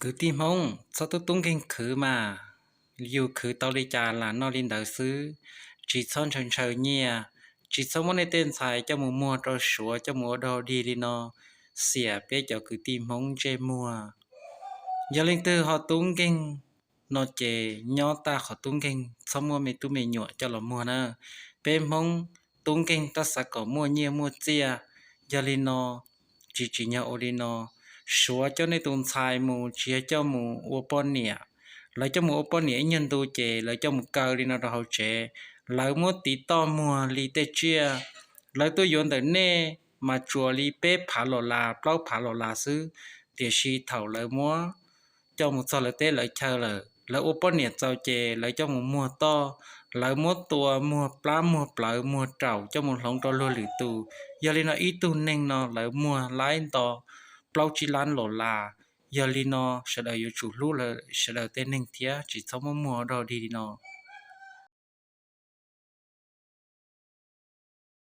Kwv tij Hmoob, txhob tub tub nkeeg khwv mas, yus khwv tau li cas lam noj li ntawd xwb. Tsis txhob ntshaw ntshaw nyiaj, tsis txhob muab nej tej ntxhais coj mus muag rau Suav coj mus ua dog dig li no, xiam peb cov kwv tij Hmoob ntsej muag. Yog leej twg ho tub nkeeg no ces nyob tag qhov tub nkeeg, txhob muab me tub me nyuam coj los muag na. Peb Hmoob tub nkeeg tab xav kom muaj nyiaj muaj txiaj, yog li no tsis tsim nyog ua li no. Suav coj nej tus ntxhais mus tsis yog coj mus ua poj niam. Lawv coj mus ua poj niam ib nyuag ntu ces lawv coj mus kaw li no rau hauv tsev, lawv muab tiv toj muag li tej tsiaj. Lawv tuaj yuav ntawm nej mas tsuas li peb phav los las plaub phav los las xwb, tiam sis thaum lawv muab coj mus txog lawv teb lawv chaw lawm, lawv ua poj niam txaus ces lawv coj mus muag toj, lawv muab tua muag plab muag plawv muag raum coj mus hloov rau luag lwm tus. Yog li no ib tug neeg no lawv muag laib nto plaub tsib lab los las. Yog li no sawv daws yuav tsum hlub sawv daws tej neeg thiab tsis txhob muab muag dog dig li no.